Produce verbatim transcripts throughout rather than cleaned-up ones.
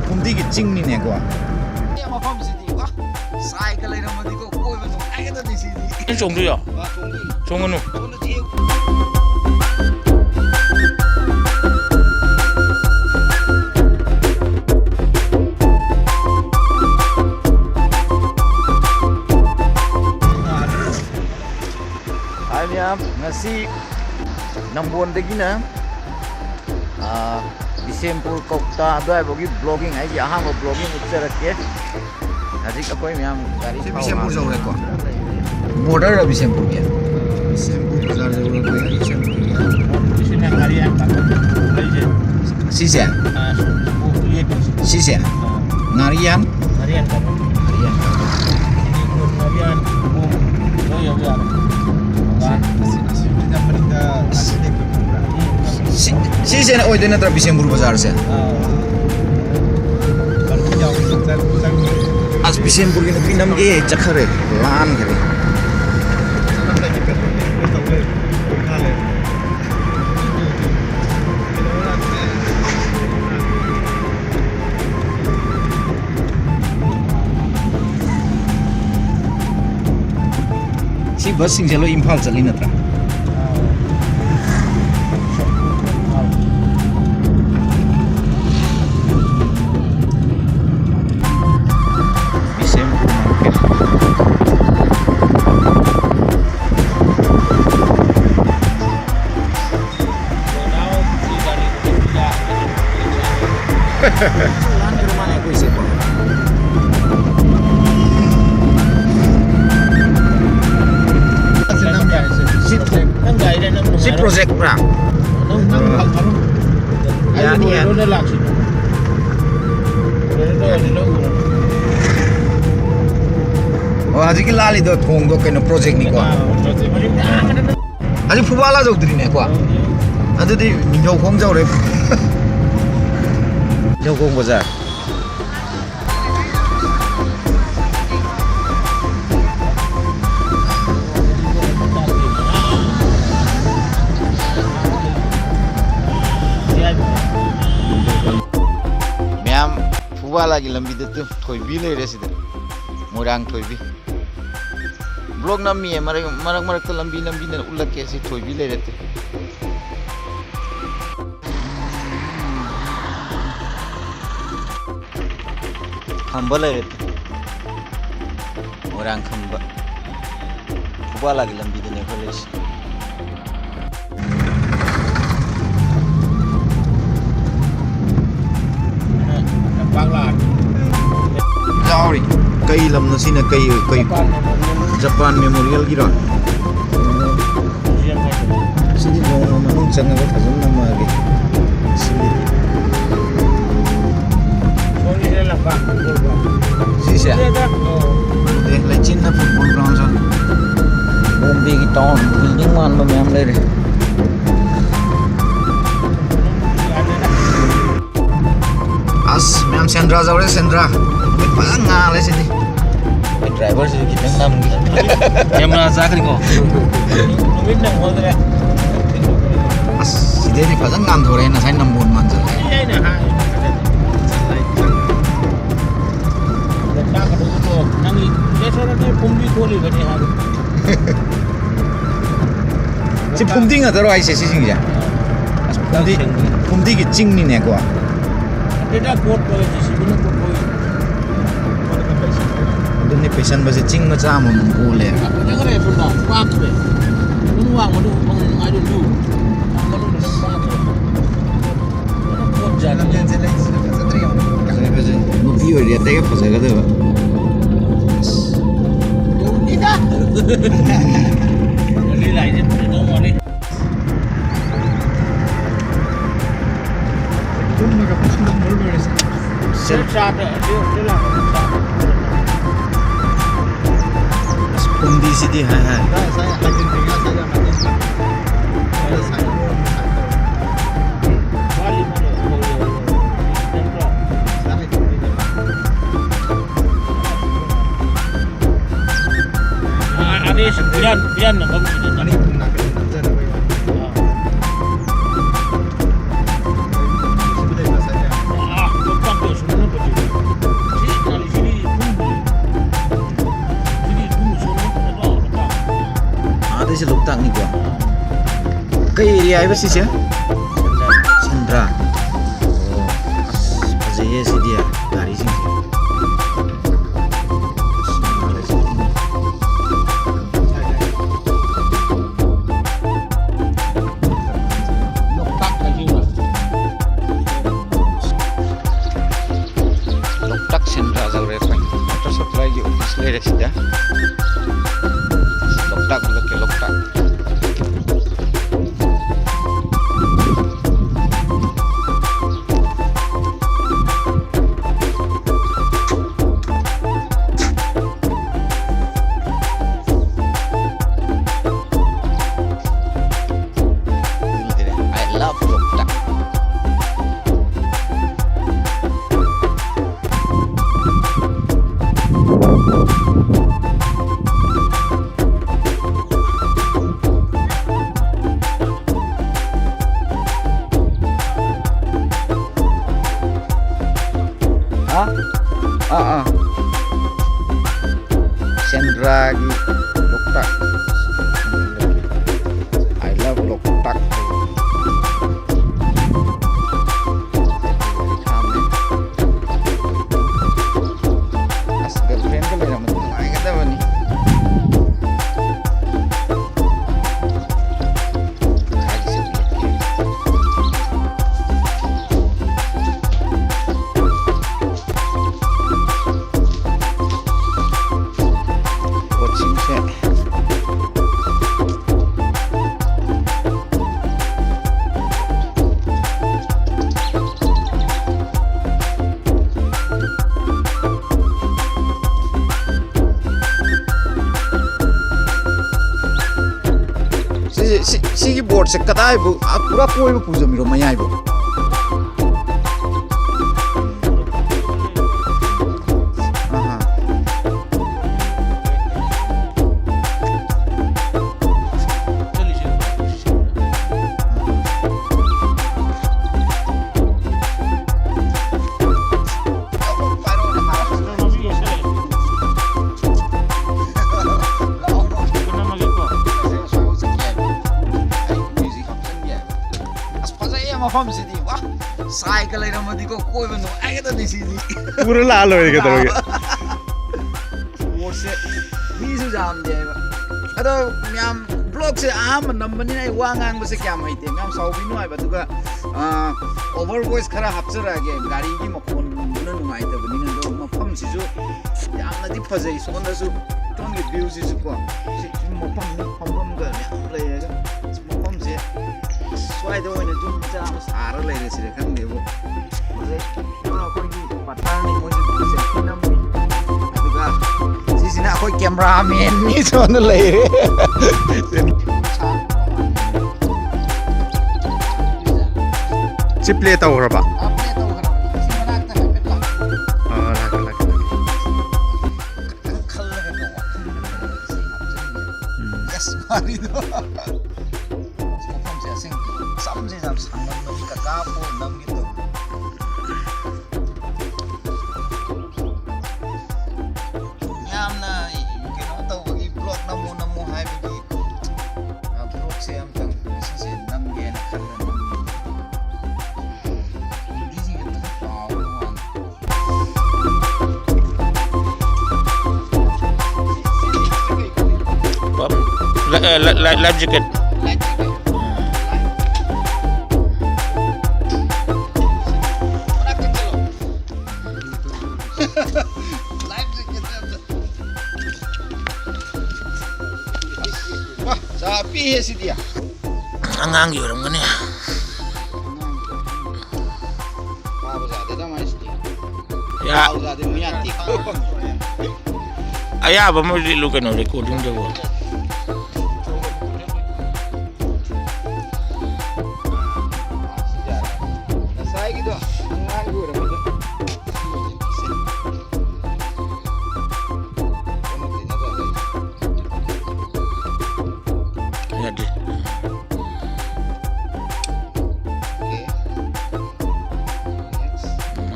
ꯐꯨꯝꯗꯤꯒꯤ ꯆꯤꯡꯅꯤꯅꯦꯀꯣ꯫ ꯃꯐꯝꯁꯤꯗꯤ ꯋꯥ, ꯁꯥꯏꯒ ꯂꯩꯔꯝꯃꯗꯤꯀꯣ ꯀꯣꯏꯕ ꯅꯨꯡꯉꯥꯏꯒꯗꯕꯅꯤ ꯁꯤꯗꯤ꯫ ꯅꯪ ꯆꯣꯡꯗꯣꯏꯔꯣ? ꯋꯥ, ꯆꯣꯡꯗꯣꯏꯅꯤ꯫ ꯆꯣꯡꯒꯅꯨ꯫ ꯆꯣꯡꯗꯣꯏꯅꯤ꯫ ꯍꯥꯏ ꯃꯌꯥꯝ, ꯉꯁꯤ ꯅꯝꯕꯣꯟꯗꯒꯤꯅ, ꯑꯥ, ꯕꯤꯁꯦꯝꯄꯨꯔ, ꯀꯧꯇꯥ ꯑꯗꯨꯋꯥꯏꯐꯥꯎꯒꯤ vlogging, ꯑꯩꯒꯤ ꯑꯍꯥꯟꯕ vlogging ꯎꯠꯆꯔꯛꯀꯦ꯫ ꯍꯧꯖꯤꯛ ꯑꯩꯈꯣꯏ ꯃꯌꯥꯝ ꯒꯥꯔꯤ ꯁꯤ ꯊꯥꯎ ꯕꯤꯁꯦꯝꯄꯨꯔ ꯍꯥꯟꯕ ꯌꯧꯔꯦꯀꯣ? Border ꯔ ꯕꯤꯁꯦꯝꯄꯨꯔꯒꯤ? ꯕꯤꯁꯦꯝꯄꯨꯔ ꯕꯖꯥꯔ ꯌꯧꯔꯕꯅꯤꯅ ꯕꯤꯁꯦꯝꯄꯨꯔꯒꯤ꯫ ꯁꯤꯅ ꯉꯥꯔꯤꯌꯥꯟ ꯀꯥꯡꯄꯣꯛꯄꯤ ꯂꯩꯁꯦ꯫ ꯁꯤꯁꯦ? ꯑꯥ, ꯁꯣꯝ ꯂꯦꯞꯄꯤꯁꯦ꯫ ꯁꯤꯁꯦ? ꯑꯥ꯫ ꯉꯥꯔꯤꯌꯥꯟ? ꯉꯥꯔꯤꯌꯥꯟ ꯀꯥꯡꯄꯣꯛꯄꯤ꯫ ꯉꯥꯔꯤꯌꯥꯟ ꯀꯥꯡꯄꯣꯛꯄꯤ꯫ ꯉꯥꯔꯤꯌꯥꯟ, ꯂꯣꯏ ꯌꯧ ꯌꯥꯔꯦ꯫ ꯁꯤ, ꯁꯤ, ꯁꯤ, ꯁꯤꯁꯤꯅ ꯑꯣꯏꯗꯣꯏ ꯅꯠꯇ꯭ꯔꯥ ꯕꯤꯁꯦꯝꯄꯨꯔ ꯕꯖꯥꯔꯁꯦ? ꯑꯥ꯫ ꯑꯁ, ꯕꯤꯁꯦꯝꯄꯨꯔꯒꯤ ꯅꯨꯄꯤ ꯅꯝꯒꯦ ꯆꯠꯈ꯭ꯔꯦ, ꯂꯥꯟꯈ꯭ꯔꯦ꯫ ꯁꯤ ꯕꯁꯁꯤꯡꯁꯦ ꯂꯣꯏ ꯏꯝꯐꯥꯜ ꯆꯠꯂꯤ ꯅꯠꯇ꯭ꯔꯥ? ꯕꯤꯁꯦꯝꯄꯨꯔ ꯃꯥꯔꯀꯦꯠ꯫ ꯁꯤ ꯅꯪ ꯒꯥꯔꯤꯗ ꯅꯪ ꯁꯤ ꯅꯨꯡꯉꯥꯏꯔꯣꯏ꯫ Project ꯔ? ꯅꯪ, ꯅꯪ ꯑꯥ꯫ ꯐꯪꯉꯔꯣꯏ꯫ ꯌꯥꯅꯤ, ꯑꯩ ꯌꯥꯅꯤ꯫ ꯂꯣꯏꯔ ꯂꯥꯛꯁꯤ꯫ ꯂꯣꯏꯔ ꯂꯣꯏꯔ ꯂꯧ꯫ ꯑꯣ, ꯍꯧꯖꯤꯛꯀꯤ ꯂꯥꯜꯂꯤꯗꯣ ꯊꯣꯡꯗꯣ ꯀꯩꯅꯣ project ꯅꯤꯀꯣ? ꯑꯥ, project꯫ ꯍꯧꯖꯤꯛ ꯐꯨꯕꯥꯂꯥ ꯌꯧꯗ꯭ꯔꯤꯅꯦꯀꯣ? ꯑꯗꯨꯗꯤ ꯅꯤꯡꯊꯧꯈꯣꯡ ꯌꯧꯔꯦ꯫ ꯅꯤꯡꯊꯧꯈꯣꯡ ꯕꯖꯥꯔ꯫ ꯌꯥꯝ ꯐꯨꯕꯥꯂꯥꯒꯤ ꯂꯝꯕꯤꯗ ꯇꯨ ꯊꯣꯏꯕꯤ ꯂꯩꯔꯦ ꯁꯤꯗ꯫ ꯃꯣꯏꯔꯥꯡ ꯊꯣꯏꯕꯤ꯫ ꯕ꯭ꯂꯣꯛ ꯅꯝꯃꯤꯌꯦ, ꯃꯔꯛ, ꯃꯔꯛ ꯃꯔꯛꯇ ꯂꯝꯕꯤ ꯂꯝꯕꯤꯗ ꯎꯠꯂꯛꯀꯦ꯫ ꯁꯤ ꯊꯣꯏꯕꯤ ꯂꯩꯔꯦ ꯇꯨ꯫ ꯈꯝꯕ ꯂꯩꯔꯦ ꯇꯨ꯫ ꯃꯣꯏꯔꯥꯡ ꯈꯝꯕ꯫ ꯐꯨꯕꯥꯂꯥꯒꯤ ꯂꯝꯕꯤꯗꯅꯦ ꯑꯩꯈꯣꯏ ꯂꯩꯔꯤꯁꯦ꯫ ꯌꯥꯎꯔꯤ꯫ ꯀꯩ ꯂꯝꯅꯣ ꯁꯤꯅ? ꯀꯩ, ꯀꯩ? ꯖꯄꯥꯟ ꯃꯦꯃꯣꯔꯤꯌꯦꯜꯒꯤꯔꯣ? ꯁꯤꯗꯤ ꯅꯣꯡꯃ ꯃꯅꯨꯡ ꯆꯪꯉꯒ ꯐꯖꯅ ꯅꯝꯃꯛꯑꯒꯦ꯫ ꯁꯤꯗꯤ꯫ ꯁꯤꯁꯦ? ꯑꯦ, ꯂꯩꯆꯤꯟꯅ ꯐꯨꯠꯕꯣꯜ ꯒ꯭ꯔꯥꯎꯟ ꯁꯥꯟꯅ꯫ ꯕꯣꯝꯕꯦꯒꯤ ꯇꯥꯎꯟ ꯕꯤꯜꯗꯤꯡ ꯃꯥꯟꯕ ꯃꯌꯥꯝ ꯂꯩꯔꯦ꯫ ꯑꯁ, ꯃꯌꯥꯝ ꯁꯦꯟꯗ꯭ꯔꯥ ꯌꯧꯔꯦ, ꯁꯦꯟꯗ꯭ꯔꯥ꯫ ꯐꯖꯅ ꯉꯥꯜꯂꯦ ꯁꯤꯗꯤ꯫ ꯑꯩꯈꯣꯏ ꯗ꯭ꯔꯥꯏꯚꯔꯁꯤꯁꯨ ꯈꯤꯇꯪ ꯅꯝꯈꯤ꯫ ꯀꯦꯃꯦꯔꯥ ꯆꯥꯈ꯭ꯔꯦꯀꯣ꯫ ꯅꯨꯃꯤꯠ ꯅꯪꯍꯧꯗ꯭ꯔꯦ꯫ ꯑꯁ, ꯁꯤꯗꯩꯗꯤ ꯐꯖꯅ ꯉꯥꯟꯊꯣꯔꯛꯑꯦ, ꯉꯁꯥꯏ ꯅꯝꯕꯣꯜ ꯃꯥꯟꯖꯜꯂꯛꯑꯦ꯫ ꯑꯩꯅ ꯍꯥꯏ꯫ ꯅꯪꯒꯤ ꯂꯦꯁꯔ ꯑꯗꯨ ꯄꯨꯝꯕꯤ ꯊꯣꯛꯂꯤꯕꯅꯤ ꯍꯥꯏꯕ꯫ ꯁꯤ ꯐꯨꯝꯗꯤ ꯉꯥꯛꯇꯔꯣ ꯍꯥꯏꯁꯦ ꯁꯤꯁꯤꯡꯁꯦ? ꯑꯁ, ꯐꯨꯝꯗꯤ, ꯐꯨꯝꯗꯤꯒꯤ ꯆꯤꯡꯅꯤꯅꯦꯀꯣ꯫ ꯑꯗꯨꯅꯤ ꯄꯩꯁꯟꯕꯁꯦ ꯆꯤꯡ ꯃꯆꯥ ꯑꯃꯃꯝ ꯑꯣꯜꯂꯦ꯫ ꯐꯖꯩ, ꯐꯖꯩ꯫ ꯅꯨꯄꯤ ꯑꯣꯏꯔꯗꯤ ꯑꯇꯩꯒ ꯐꯖꯒꯗꯕ꯫ ꯌꯧꯅꯤꯗ꯫ ꯒꯥꯔꯤ ꯂꯥꯏꯁꯦ ꯐꯖꯗꯧ ꯃꯥꯜꯂꯤ꯫ ꯇꯨꯝꯃꯒ ꯄꯨꯡ ꯃꯔꯤ ꯂꯣꯏꯔꯁꯦ꯫ ꯁꯦꯜ ꯆꯥꯗ, ꯑꯗꯨ, ꯑꯗꯨ ꯂꯥꯛꯄꯗ ꯆꯥ꯫ ꯑꯁ, ꯐꯨꯝꯗꯤꯁꯤꯗꯤ ꯍꯥꯏ ꯍꯥꯏ꯫ ꯉꯁꯥꯏ ꯍꯥꯏꯖꯤꯟꯗ꯭ꯔꯤ, ꯉꯁꯥꯏ ꯌꯥꯝ ꯍꯥꯏꯖꯤꯟꯗ꯭ꯔꯤ꯫ ꯉꯁꯥꯏ ꯋꯥꯠꯂꯤ ꯃꯥꯜꯂꯦ꯫ ꯅꯠꯇ꯭ꯔꯣ? ꯑꯥ, ꯑꯅꯤꯁꯨ ꯍꯨꯔꯥꯟ-, ꯍꯨꯔꯥꯟꯅꯕ ꯑꯃ ꯁꯤꯗ ꯆꯠꯂꯦ꯫ ꯑꯥ꯫ ꯑꯥ, ꯂꯣꯛꯇꯥꯛꯇ ꯀꯩ ꯑꯦꯔꯤꯌꯥ ꯍꯥꯏꯕ ꯁꯤꯁꯦ? ꯁꯦꯟꯗ꯭ꯔꯥ꯫ ꯑꯣ, ꯑꯁ, ꯐꯖꯩꯌꯦ ꯁꯤꯗꯤ ꯒꯥꯔꯤꯁꯤꯡꯁꯦ꯫ ꯂꯣꯛꯇꯥꯛ ꯁꯦꯟꯗ꯭ꯔꯥ ꯌꯧꯔꯦ ꯑꯩꯈꯣꯏ꯫ ꯋꯥꯇꯔ ꯁꯄ꯭ꯂꯥꯏꯒꯤ ꯑꯣꯐꯤꯁ ꯂꯩꯔꯦ ꯁꯤꯗ꯫ ꯂꯣꯛꯇꯥꯛ ꯎꯠꯂꯛꯀꯦ, ꯂꯣꯛꯇꯥꯛ꯫ I love ꯂꯣꯛꯇꯥꯛ꯫ ꯍꯥ? ꯑꯥ, ꯑꯥ꯫ ꯁꯦꯟꯗ꯭ꯔꯥꯒꯤ ꯂꯣꯛꯇꯥꯛ꯫ I love ꯂꯣꯛꯇꯥꯛ꯫ ꯑꯁ, ꯒꯔꯜꯐ꯭ꯔꯦꯟꯒ ꯂꯩꯔꯝꯃꯗꯤ ꯅꯨꯡꯉꯥꯏꯒꯗꯕꯅꯤ꯫ ꯄꯣꯠꯁꯤꯡꯁꯦ꯫ ꯁꯤ, ꯁꯤ, ꯁꯤꯒꯤ ꯕꯣꯠꯁꯦ ꯀꯗꯥꯏꯕꯨ, ꯑꯥ, ꯄꯨꯔꯥ ꯀꯣꯏꯕ ꯄꯨꯖꯃꯤꯔꯣ ꯃꯌꯥꯏꯕꯨ? ꯑꯍꯥ꯫ ꯃꯐꯝꯁꯤꯗꯤ ꯋꯥ, ꯁꯥꯏꯒ ꯂꯩꯔꯝꯃꯗꯤꯀꯣ ꯀꯣꯏꯕ ꯅꯨꯡꯉꯥꯏꯒꯗꯕꯅꯤ ꯁꯤꯗꯤ꯫ ꯄꯨꯔ ꯂꯥꯛꯑ ꯂꯣꯏꯔꯦ ꯀꯩꯗꯧꯔꯒꯦ? ꯄꯣꯠꯁꯦ ꯃꯤꯁꯨ ꯌꯥꯝꯗꯦ ꯍꯥꯏꯕ꯫ ꯑꯗꯣ ꯃꯌꯥꯝ, ꯕ꯭ꯂꯣꯛꯁꯦ ꯑꯍꯥꯟꯕ ꯅꯝꯕꯅꯤꯅ ꯑꯩ ꯋꯥ ꯉꯥꯡꯕꯁꯦ ꯀꯌꯥꯝ ꯍꯩꯇꯦ, ꯃꯌꯥꯝ ꯁꯥꯎꯕꯤꯅꯨ ꯍꯥꯏꯕ꯫ ꯑꯗꯨꯒ ꯑꯣꯚꯔ ꯚꯣꯏꯁ ꯈꯔ ꯍꯥꯞꯆꯔꯛꯑꯒꯦ, ꯒꯥꯔꯤꯒꯤ ꯃꯈꯣꯟꯒꯨꯝꯕꯅ ꯅꯨꯡꯉꯥꯏꯇꯕꯅꯤꯅ꯫ ꯑꯗꯣ ꯃꯐꯝꯁꯤꯁꯨ ꯌꯥꯝꯅꯗꯤ ꯐꯖꯩ꯫ ꯁꯣꯝꯗꯁꯨ ꯁꯣꯝꯒꯤ ꯚ꯭ꯌꯨꯁꯤꯁꯨ ꯀꯣ, ꯁꯤ ꯃꯐꯝꯁꯤꯅ ꯐꯝꯐꯝꯒ ꯃꯌꯥꯝ ꯂꯩꯔꯒ ꯃꯐꯝꯁꯦ ꯁ꯭ꯋꯥꯏꯗ ꯑꯣꯏꯅ ꯌꯨꯝ ꯃꯆꯥ ꯑꯃ ꯁꯥꯔ ꯂꯩꯔꯦ ꯁꯤꯗ, ꯈꯪꯗꯦꯕꯨ꯫ ꯑꯗꯩ ꯑꯩꯈꯣꯏꯒꯤ ꯄꯥꯔꯠꯅꯔꯅꯤ, ꯃꯣꯏꯁꯨ ꯁꯦꯜꯐꯤ ꯅꯝꯃꯤ꯫ ꯑꯗꯨꯒ ꯁꯤꯁꯤꯅ ꯑꯩꯈꯣꯏ ꯀꯦꯃꯦꯔꯥꯃꯦꯟꯅꯤ, ꯁꯣꯝꯗ ꯂꯩꯔꯦ꯫ ꯁꯤ ꯄ꯭ꯂꯦ ꯇꯧꯈ꯭ꯔꯕ? ꯑꯞꯗꯦꯠ ꯇꯧꯈ꯭ꯔꯕꯅꯤ꯫ ꯁꯤ ꯃꯅꯥꯛꯇ ꯍꯥꯏꯐꯦꯠ ꯂꯥꯛꯑꯣ꯫ ꯑꯥ, ꯂꯥꯛꯀꯦ, ꯂꯥꯛꯀꯦ, ꯂꯥꯛꯀꯦ꯫ ꯈꯜꯂꯒ ꯀꯣ, ꯋꯥꯈꯜꯗ ꯈꯜꯂꯒ ꯏꯁꯩ ꯍꯥꯞꯆꯤꯟꯒꯦ꯫ ꯎꯝ꯫ ꯌꯦꯁ, ꯋꯥꯔꯤꯗꯣ꯫ ꯃꯐꯝꯁꯦ ꯑꯁꯦꯡꯕ ꯁꯝꯁꯦ ꯌꯥꯝ ꯁꯥꯡꯃꯟꯕꯒꯤ ꯀꯀꯥ ꯄꯣ ꯅꯝꯒꯦ ꯇꯧꯕ꯫ ꯌꯥꯝꯅ ꯀꯩꯅꯣ ꯇꯧꯕꯒꯤ ꯕ꯭ꯂꯣꯛ ꯅꯝꯃꯨ ꯅꯝꯃꯨ ꯍꯥꯏꯕꯒꯤ, ꯑ, ꯕ꯭ꯂꯣꯛꯁꯦ ꯑꯝꯇꯪ ꯉꯁꯤꯁꯦ ꯅꯝꯒꯦꯅ ꯈꯜꯂ ꯅꯝꯃꯤ꯫ ꯍꯤꯟꯗꯤꯁꯤꯡꯁꯦ ꯐꯖꯅ ꯀꯥꯎꯔꯕ ꯋꯥꯅꯤ꯫ Life jacket. ꯋꯥ, ꯆꯥ ꯄꯤꯍꯦ ꯁꯤꯗꯤ꯫ ꯑꯉꯥꯡꯒꯤ ꯑꯣꯏꯔꯝꯒꯅꯤ꯫ ꯐꯥꯕ ꯌꯥꯗꯦꯗ ꯃꯥꯏꯁꯤꯗꯤ꯫ ꯌꯥ- ꯐꯥꯕ ꯌꯥꯗꯦ, ꯃꯤ ꯌꯥꯗꯦ꯫ ꯑꯌꯥꯕ ꯑꯃ ꯂꯤꯠꯂꯨ ꯀꯩꯅꯣ ꯔꯦꯀꯣꯔꯗꯤꯡꯗꯕꯨ꯫ ꯉꯁꯥꯏꯒꯤꯗꯣ ꯑꯉꯥꯡꯒꯤ ꯑꯣꯏꯔꯝꯒꯅꯤ꯫ ꯌꯥꯗꯦ꯫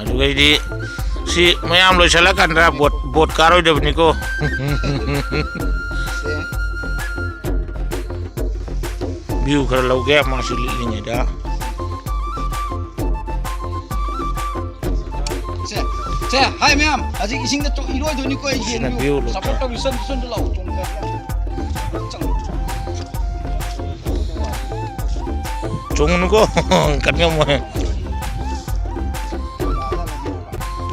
ꯑꯗꯨꯒꯩꯗꯤ ꯁꯤ ꯃꯌꯥꯝ ꯂꯣꯏꯁꯤꯜꯂꯀꯥꯟꯗ ꯕꯣꯠ ꯕꯣꯠ ꯀꯥꯔꯣꯏꯗꯕꯅꯤꯀꯣ꯫ ꯚ꯭ꯌꯨ ꯈꯔ ꯂꯧꯒꯦ ꯃꯥꯁꯨ ꯂꯤꯠꯂꯤꯉꯩꯗ꯫ ꯁꯦ, ꯍꯥꯏ ꯃꯌꯥꯝ, ꯍꯧꯖꯤꯛ ꯏꯁꯤꯡꯗ ꯆꯣ-, ꯏꯔꯣꯏꯗꯣꯏꯅꯤꯀꯣ, ꯑꯩ ꯁꯤꯅ ꯌꯦꯡꯕꯤꯌꯨ꯫ View ꯂꯣꯛꯇꯥꯛ꯫ Support ꯇꯧꯕꯤꯌꯨ, ꯁꯣꯝꯗ, ꯁꯣꯝꯗ ꯂꯥꯛꯑꯣ, ꯆꯣꯡꯊꯔꯒ꯫ ꯆꯪꯉꯣ꯫ ꯆꯣꯡꯉꯨꯅꯨꯀꯣ, ꯀꯟ ꯉꯝꯃꯣꯏ꯫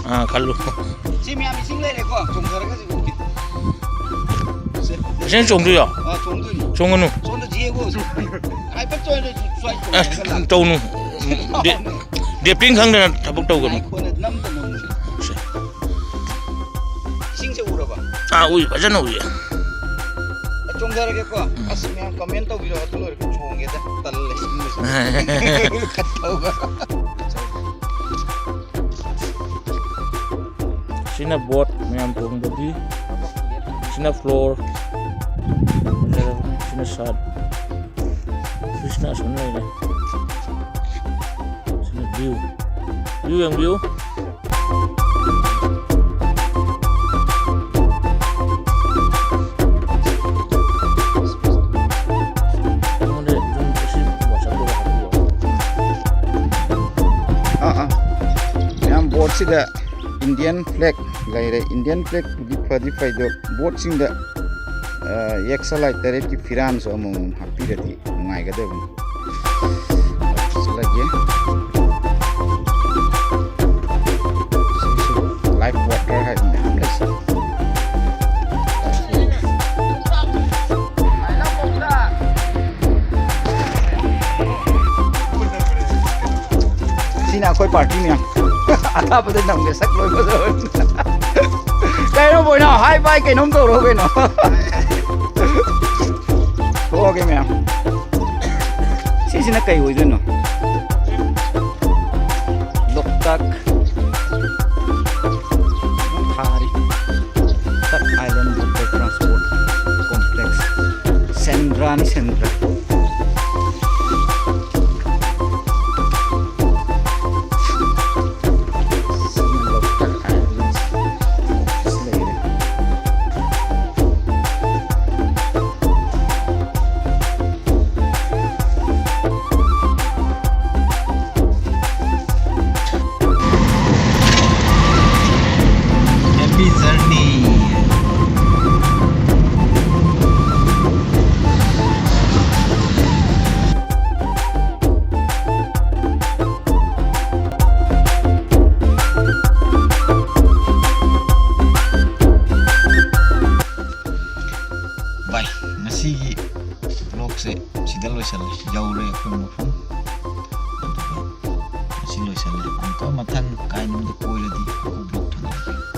ꯑꯥ, ꯈꯜꯂꯨ꯫ ꯁꯤ ꯃꯌꯥꯝ ꯏꯁꯤꯡ ꯂꯩꯔꯦꯀꯣ, ꯆꯣꯡꯊꯔꯒ ꯆꯤꯡꯉꯨꯒꯦ꯫ ꯁꯦ꯫ ꯏꯁꯤꯡ ꯆꯣꯡꯗꯣꯏꯔꯣ? ꯑꯥ, ꯆꯣꯡꯗꯣꯏꯅꯤ꯫ ꯆꯣꯡꯉꯨꯅꯨ꯫ ꯁꯣꯝꯗ ꯌꯦꯡꯉꯣ, ꯁꯨꯝ꯫ ꯍꯥꯏꯐꯦꯠ ꯆꯣꯡꯉꯒ ꯁ꯭ꯋꯥꯏ ꯑꯁ, ꯆꯣꯡꯊꯔꯒ ꯂꯥꯛꯑꯣ꯫ ꯇꯧꯅꯨ꯫ ꯗꯦ-, ꯗꯦꯄꯤꯡ ꯈꯪꯗꯅ ꯊꯕꯛ ꯇꯧꯒꯅꯨ꯫ ꯉꯥꯏꯈꯣꯅꯦ, ꯅꯝꯗ ꯅꯝꯗ꯫ ꯁꯦ꯫ ꯏꯁꯤꯡꯁꯦ ꯎꯔꯕ? ꯑꯥ, ꯎꯏ, ꯐꯖꯅ ꯎꯏ꯫ ꯑꯩ ꯆꯣꯡꯊꯔꯒꯦꯀꯣ꯫ ꯎꯝ꯫ ꯑꯁ, ꯃꯌꯥꯝ comment ꯇꯧꯕꯤꯔꯣ, ꯑꯗꯨ ꯂꯣꯏꯔꯒ ꯆꯣꯡꯒꯦꯗ꯫ ꯇꯜꯂꯦ, ꯏꯁꯤꯡ ꯂꯩꯁꯤꯟꯕ꯫ ꯈꯠꯇꯧꯒ꯫ ꯁꯤꯅ boat ꯃꯌꯥꯝ ꯇꯣꯡꯕꯒꯤ, ꯁꯤꯅ floor, ꯁꯤꯅ ꯁꯥꯠ, ꯁꯤꯅ ꯑꯁꯣꯝ ꯂꯩꯔꯦ꯫ ꯁꯤꯅ view, view ꯌꯦꯡꯕꯤꯌꯨ꯫ ꯑꯩꯉꯣꯟꯗ ꯁꯨꯝ ꯁꯤ WhatsApp-ꯇ ꯍꯥꯞꯄꯤꯌꯣ꯫ ꯑꯥ, ꯑꯥ꯫ ꯃꯌꯥꯝ boat-ꯁꯤꯗ Indian flag ꯂꯩꯔꯦ꯫ Indian flag-ꯄꯨꯗꯤ ꯐꯗꯤ ꯐꯩꯗꯣ, boat-ꯁꯤꯡꯗ, ꯑ, ꯌꯦꯛꯁꯂꯥꯏ ꯇꯔꯦꯠꯀꯤ ꯐꯤꯔꯥꯟꯁꯨ ꯑꯃꯃꯝ ꯍꯥꯞꯄꯤꯔꯗꯤ ꯅꯨꯡꯉꯥꯏꯒꯗꯕꯅꯤ꯫ ꯆꯠꯂꯒꯦ꯫ ꯁꯤꯁꯨ life water ꯍꯥꯏꯗꯅ ꯃꯌꯥꯝ ꯂꯩꯁꯦ꯫ ꯁꯤꯅ ꯑꯩꯈꯣꯏ party ꯃꯌꯥꯝ꯫ ꯑꯊꯥꯞꯄꯗ ꯅꯝꯒꯦ, ꯁꯛ ꯂꯣꯏ ꯐꯖꯕꯅꯤ꯫ ꯀꯩꯅꯣ ꯕꯣꯏꯅꯥꯎ, hi bye ꯀꯩꯅꯣꯝ ꯇꯧꯔꯣ ꯀꯩꯅꯣ꯫ ꯊꯣꯛꯑꯒꯦ ꯃꯌꯥꯝ꯫ ꯁꯤꯁꯤꯅ ꯀꯩ ꯑꯣꯏꯗꯣꯏꯅꯣ? ꯂꯣꯛꯇꯥꯛ ꯊꯥꯔꯤ꯫ ꯂꯣꯛꯇꯥꯛ Island Water Transport Complex꯫ ꯁꯦꯟꯗ꯭ꯔꯥꯅꯤ, ꯁꯦꯟꯗ꯭ꯔꯥ꯫ ꯁꯤꯅ ꯂꯣꯛꯇꯥꯛ Island ꯑꯣꯐꯤꯁ ꯂꯩꯔꯦ꯫ ꯁꯤꯗ ꯂꯣꯏꯁꯜꯂꯦ, ꯌꯧꯔꯦ ꯑꯩꯈꯣꯏ ꯃꯐꯝ꯫ ꯑꯗꯨꯒ ꯁꯤ ꯂꯣꯏꯁꯜꯂꯦ꯫ ꯑꯃꯨꯛꯀ ꯃꯊꯪ ꯀꯥꯏꯅꯣꯝꯗ ꯀꯣꯏꯔꯗꯤ ꯑꯩꯈꯣꯏ vlog ꯊꯝꯖꯔꯒꯦ꯫